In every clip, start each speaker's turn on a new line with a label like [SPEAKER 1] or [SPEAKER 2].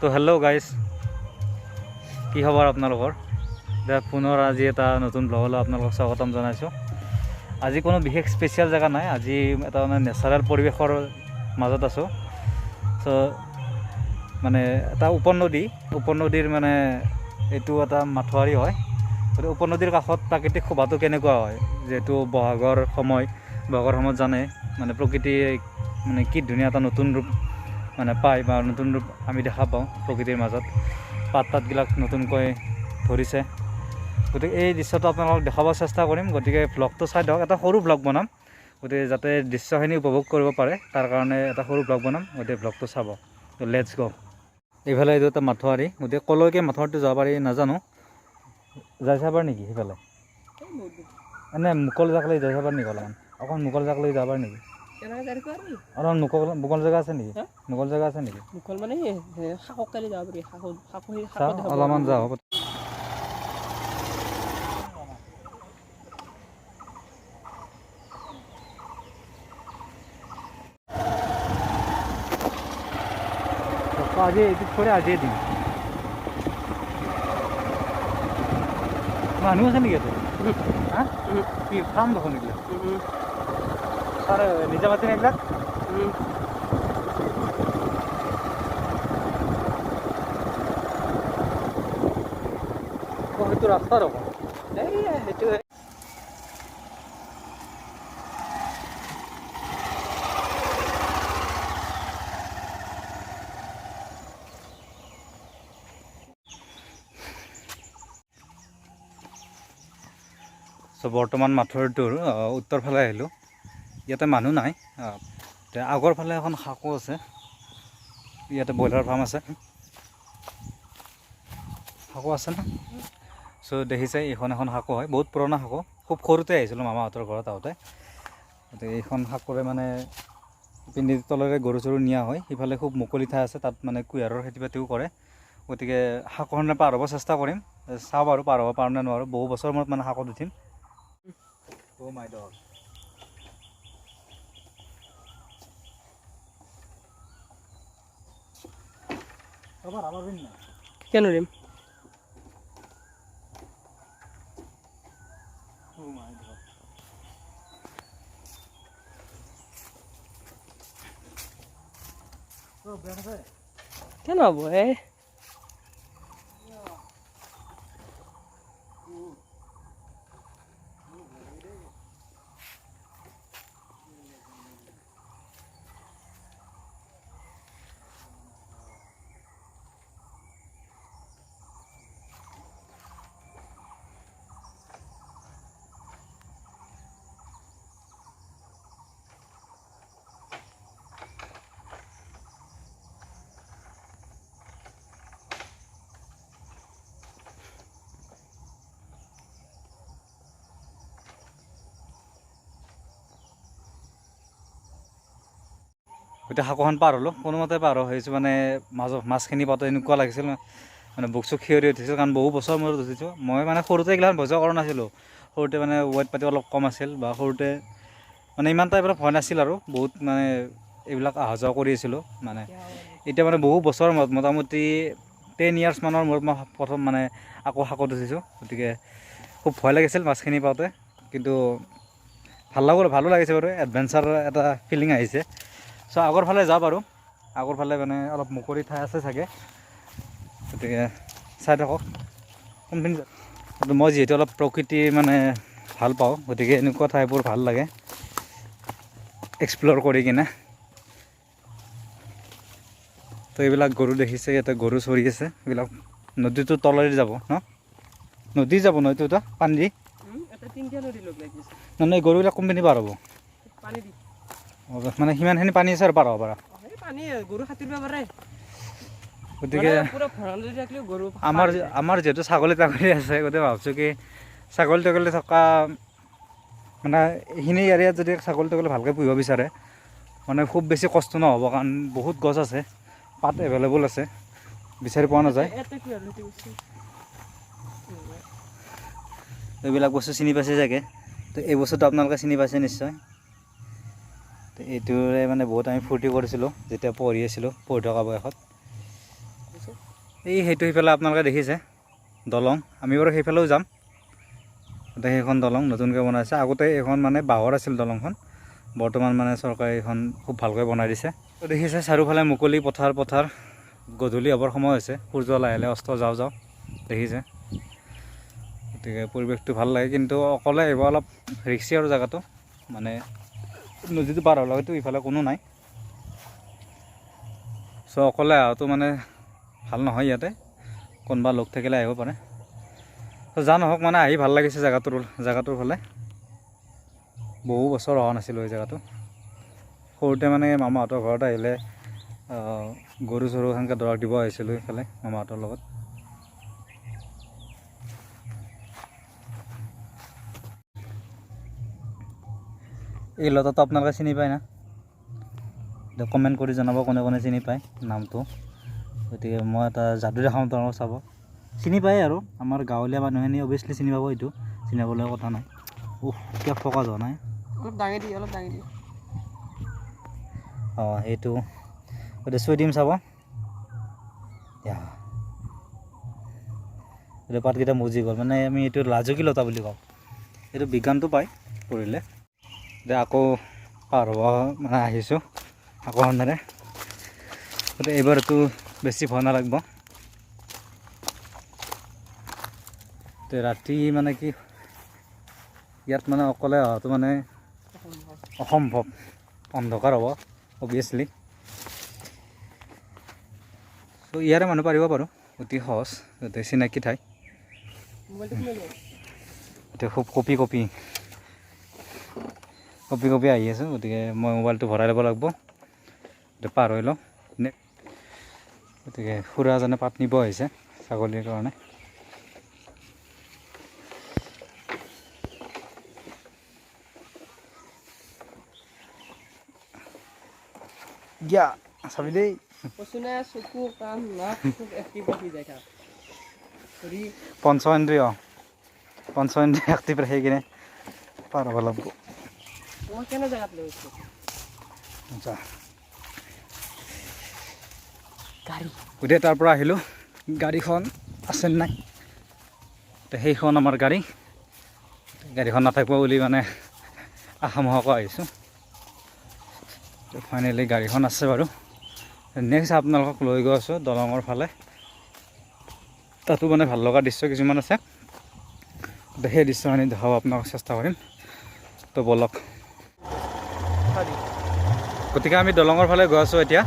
[SPEAKER 1] তো hello' guys, কি খবৰ আপোনালোকৰ? এতিয়া পুনৰ আজি এটা নতুন ব্লগলৈ আপোনালোকক স্বাগতম জনাইছোঁ। আজি কোনো বিশেষ স্পেচিয়েল জেগা নাই, আজি এটা মানে নেচাৰেল পৰিৱেশৰ মাজত আছোঁ। চ' মানে এটা উপনদী, উপনদীৰ মানে এইটো এটা মাথাউৰি হয়। গতিকে উপনদীৰ কাষত প্ৰাকৃতিক শোভাটো কেনেকুৱা হয়, যিহেতু বহাগৰ সময়, বহাগৰ সময়ত জানে মানে প্ৰকৃতিয়ে মানে কি ধুনীয়া এটা নতুন ৰূপ মানে পায় বা নতুন ৰূপ আমি দেখা পাওঁ প্ৰকৃতিৰ মাজত। পাত তাতবিলাক নতুনকৈ ধৰিছে। গতিকে এই দৃশ্যটো আপোনালোকক দেখাব চেষ্টা কৰিম। গতিকে ভ্লগটো চাই দিয়ক, এটা সৰু ভ্লগ বনাম, গতিকে যাতে দৃশ্যখিনি উপভোগ কৰিব পাৰে তাৰ কাৰণে এটা সৰু ভ্লগ বনাম। গতিকে ভ্লগটো চাব, let's গ'। এইফালে এইটো এটা মাথাউৰি, গতিকে ক'লৈকে মাথাউৰিটো যাব পাৰি নাজানো। যাই চাব পাৰি নেকি সেইফালে? এনে মুকল জেগালৈ যাই চাব পাৰি নেকি? অলপমান অকণ মুকল জেগালৈ যাব পাৰি নেকি? অলপমান মুকল জেগা আছে নেকি? মুকল জেগা আছে নেকি?
[SPEAKER 2] মুকল মানে শাককালি যাব পাৰি,
[SPEAKER 1] অলপমান যাওঁ। আজি এইটোত কৰি আজিয়ে দিম। মানুহ আছে নেকি ইয়াতে? হা, কি ফাৰ্ম দেখোন এইবিলাক? ছাৰ নিজা মাটি নে এইবিলাক? সেইটো ৰাস্তা দেখোন।
[SPEAKER 2] সেইটো
[SPEAKER 1] চ' বৰ্তমান মাথাউৰিটোৰ উত্তৰ ফালে আহিলোঁ। ইয়াতে মানুহ নাই। আগৰ ফালে এখন সাঁকো আছে, ইয়াতে ব্ৰইলাৰ ফাৰ্ম আছে, সাঁকো আছে ন? চ' দেখিছে এইখন এখন সাঁকো হয়, বহুত পুৰণা সাঁকো। খুব সৰুতে আহিছিলোঁ মামাহঁতৰ ঘৰত আহোঁতে। গতিকে এইখন সাঁকোৰে মানে পিন্ধি তলেৰে গৰু চৰু নিয়া হয়। সিফালে খুব মুকলি ঠাই আছে, তাত মানে কুঁহিয়াৰৰ খেতি বাতিও কৰে। গতিকে সাঁকোখনে পাৰ হ'ব চেষ্টা কৰিম, চাওঁ বাৰু পাৰ হ'ব পাৰোঁ নে নোৱাৰোঁ। বহু বছৰৰ মূৰত মানে সাঁকোত উঠিম। Oh my dog.
[SPEAKER 2] কেন দিম?
[SPEAKER 1] Oh my god.
[SPEAKER 2] কেন হ'ব এই?
[SPEAKER 1] গোটেই সাঁকোখন পাৰ হ'লোঁ, কোনোমতে পাৰ হৈছোঁ। মানে মাজত মাছখিনি পাওঁতে এনেকুৱা লাগিছিল মানে বুক চুক সিঁয়ৰি উঠিছিল, কাৰণ বহু বছৰ মূৰত উঠিছোঁ। মই মানে সৰুতে এইগিলাখন ভয় কৰা নাছিলোঁ, সৰুতে মানে ৱেট পাতি অলপ কম আছিল বা সৰুতে মানে ইমান এটা এইবিলাক ভয় নাছিল আৰু বহুত মানে এইবিলাক অহা যোৱা কৰি আছিলোঁ। মানে এতিয়া মানে বহু বছৰৰ মূৰত মোটামুটি 10 ইয়াৰ্ছ মানৰ মূৰত মই প্ৰথম মানে আকৌ সাঁকোত উঠিছোঁ। গতিকে খুব ভয় লাগিছিল মাছখিনি পাওঁতে, কিন্তু ভাল লাগল, ভালো লাগিছে বাৰু, এডভেঞ্চাৰ এটা ফিলিং আহিছে। চ' আগৰ ফালে যাওঁ বাৰু, আগৰ ফালে মানে অলপ মুকলি ঠাই আছে চাগে, গতিকে চাই থাকক কোনখিনি। মই যিহেতু অলপ প্ৰকৃতি মানে ভাল পাওঁ, গতিকে এনেকুৱা ঠাইবোৰ ভাল লাগে এক্সপ্ল'ৰ কৰি কিনে। তো এইবিলাক গৰু দেখিছে, ইয়াতে গৰু চৰি আছে। এইবিলাক নদীটোৰ তলেৰে যাব ন? নদী যাব ন এইটো এটা পানী দি? নহয়, গৰুবিলাক কোনপিনি পাৰ হ'ব? মানে সিমানখিনি পানী আছে আৰু পাৰ হ'ব পাৰা। গতিকে আমাৰ আমাৰ যিহেতু ছাগলী তাগলী আছে, গতিকে ভাবছোঁ কি ছাগলী তাগলী থকা মানে এইখিনি এৰিয়াত যদি ছাগলী তাগলী ভালকৈ পুহিব বিচাৰে মানে খুব বেছি কষ্ট নহ'ব, কাৰণ বহুত গছ আছে, পাত এভেইলেবল আছে, বিচাৰি পোৱা নাযায়। এইবিলাক বস্তু চিনি পাইছে চাগে, তো এই বস্তুটো আপোনালোকে চিনি পাইছে নিশ্চয়। তো এইটোৰে মানে বহুত আমি ফূৰ্তি কৰিছিলোঁ যেতিয়া পঢ়ি আছিলোঁ, পঢ়ি থকা বয়সত। এই সেইটো সিফালে আপোনালোকে দেখিছে দলং, আমি বাৰু সেইফালেও যাম। গতিকে সেইখন দলং নতুনকৈ বনাইছে, আগতে এইখন মানে বাঁহৰ আছিল দলংখন, বৰ্তমান মানে চৰকাৰে এইখন খুব ভালকৈ বনাই দিছে। তো দেখিছে চাৰিওফালে মুকলি পথাৰ পথাৰ, গধূলি হ'বৰ সময় হৈছে, সূৰ্য লাহে লাহে অস্ত যাওঁ যাওঁ দেখিছে। গতিকে পৰিৱেশটো ভাল লাগে, কিন্তু অকলে আহিব অলপ ৰিক্সি আৰু জেগাটো, মানে নদীটো পাৰ হোৱাৰ লগতো ইফালে কোনো নাই। চ' অকলে অহাটো মানে ভাল নহয়, ইয়াতে কোনোবা লোক থাকিলে আহিব পাৰে। ত' যা নহওক মানে আহি ভাল লাগিছে জেগাটোৰ ফালে। বহু বছৰ অহা নাছিলোঁ এই জেগাটো, সৰুতে মানে মামাহঁতৰ ঘৰত আহিলে গৰু চৰু সেনেকৈ দৰৱ দিব আহিছিলোঁ এইফালে মামাহঁতৰ লগত। এই লতাটো আপোনালোকে চিনি পায় না? কমেণ্ট কৰি জনাব কোনে কোনে চিনি পায় নামটো। গতিকে মই এটা যাদু দেখাম তোমালোকক, চাব। চিনি পায় আৰু আমাৰ গাঁৱলীয়া মানুহখিনি অভিয়াছলি চিনি পাব, এইটো চিনি পাবলৈ কথা নাই। উফ, কিয় ফকাছ হোৱা নাই?
[SPEAKER 2] অলপ দাঙি দি, অলপ দাঙি দি।
[SPEAKER 1] অঁ, সেইটো গতিকে চুই দিম চাব। এইটো পাতকেইটা মজি গ'ল, মানে আমি এইটো লাজুকী লতা বুলি কওঁ, এইটো বিজ্ঞানটো পায় পঢ়িলে। এতিয়া আকৌ পাৰ হ'ব মানে আহিছোঁ আকৌ সন্ধাৰে। গতিকে এইবাৰতো বেছি ভয় নালাগিব। ৰাতি মানে কি ইয়াত মানে অকলে অহাটো মানে অসম্ভৱ, অন্ধকাৰ হ'ব অভিয়াছলি। চ' ইয়াৰে মানুহ পাৰিব পাৰোঁ, অতি সহজ, গতিকে চিনাকি ঠাই। এতিয়া খুব কঁপি কঁপি কঁপি কঁপি আহি আছোঁ, গতিকে মই মোবাইলটো ভৰাই ল'ব লাগিব। এতিয়া পাৰ হৈ লওঁ। গতিকে খুৰাজনে পাত নিব আহিছে ছাগলীৰ কাৰণে। গিয়া চাবি দেই। পঞ্চেন্দ্ৰিয় পঞ্চেন্দ্ৰিয় এক্টিভ ৰাখি কিনে পাৰ হ'ব লাগিব। গতিকে তাৰ পৰা আহিলোঁ, গাড়ীখন আছে নাই, সেইখন আমাৰ গাড়ী, গাড়ীখন নাথাকিব বুলি মানে আশা আহিছোঁ। ফাইনেলি গাড়ীখন আছে বাৰু। নেক্সট আপোনালোকক লৈ গৈ আছোঁ দলঙৰ ফালে, তাতো মানে ভাল লগা দৃশ্য কিছুমান আছে, সেই দৃশ্যখিনি দেখাব আপোনালোকক চেষ্টা কৰিম। তো ব'লক। গতিকে আমি দলঙৰ ফালে গৈ আছোঁ এতিয়া।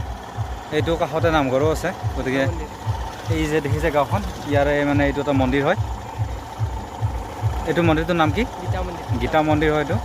[SPEAKER 1] এইটো কাষতে নামঘৰো আছে, গতিকে এই যে দেখিছে গাঁওখন, ইয়াৰে মানে এইটো এটা মন্দিৰ হয়। এইটো মন্দিৰটোৰ নাম কি? গীতা মন্দিৰ হয় এইটো।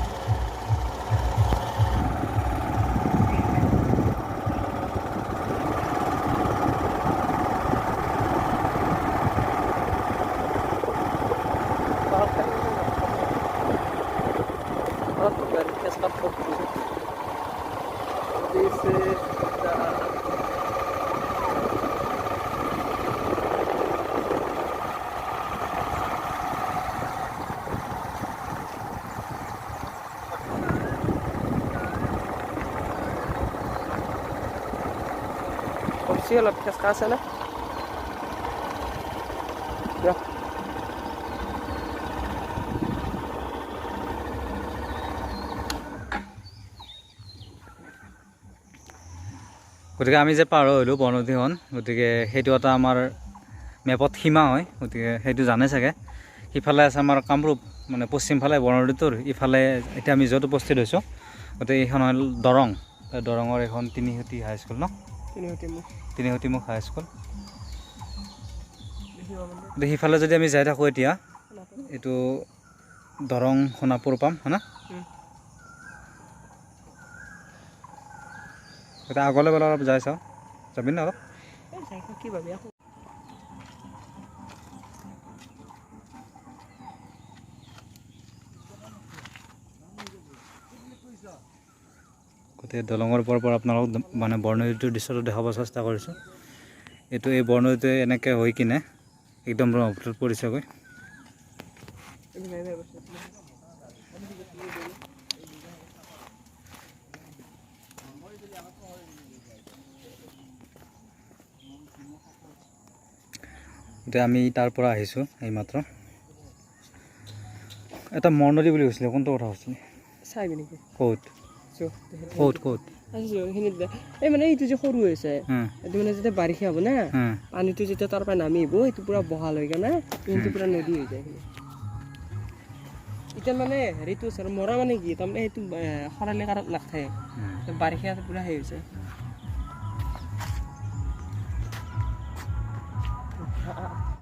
[SPEAKER 2] অলপ ফেচকা আছে না?
[SPEAKER 1] গতিকে আমি যে পাৰ হ'লোঁ বৰনদীখন, গতিকে সেইটো এটা আমাৰ মেপত সীমা হয়, গতিকে সেইটো জানে চাগে। সিফালে আছে আমাৰ কামৰূপ, মানে পশ্চিমফালে বৰনদীটোৰ ইফালে এতিয়া আমি য'ত উপস্থিত হৈছোঁ, গতিকে এইখন হ'ল দৰং। দৰঙৰ এইখন তিনিসুঁতি হাইস্কুল ন? তিনিসুঁতিমুখ হাইস্কুল। গতিকে সিফালে যদি আমি যাই থাকোঁ এতিয়া এইটো দৰং সোণাপুৰ পাম, হয় না? এতিয়া আগলৈ গ'লে অলপ যাই চাওঁ, যাবি ন অলপ? গতিকে দলঙৰ ওপৰৰ পৰা আপোনালোকক মানে বৰনদীটোৰ দৃশ্যটো দেখাব চেষ্টা কৰিছোঁ। এইটো এই বৰনদীটোৱে এনেকৈ হৈ কিনে একদম ব্ৰহ্মপুত্ৰত পৰিছেগৈ। এতিয়া আমি তাৰ পৰা আহিছোঁ এইমাত্ৰ। এটা মৰনদী বুলি কৈছিলে, কোনটো কথা কৈছিলে?
[SPEAKER 2] চাইবি নেকি?
[SPEAKER 1] ক'ত? ক'ত ক'ত?
[SPEAKER 2] আছো এইখিনিত দে। এই মানে এইটো যে সৰু হৈছে, এইটো মানে যেতিয়া বাৰিষা হ'ব না, পানীটো যেতিয়া তাৰ পৰা নামি আহিব, সেইটো পূৰা বহাল হৈ কেনে কিন্তু পূৰা নদী হৈ যায় সেইখিনি। এতিয়া মানে হেৰিটো আছে আৰু মৰা মানে কি, তাৰমানে সেইটো খৰালি কালত নাথাকে, বাৰিষা পূৰা হেৰি হৈছে।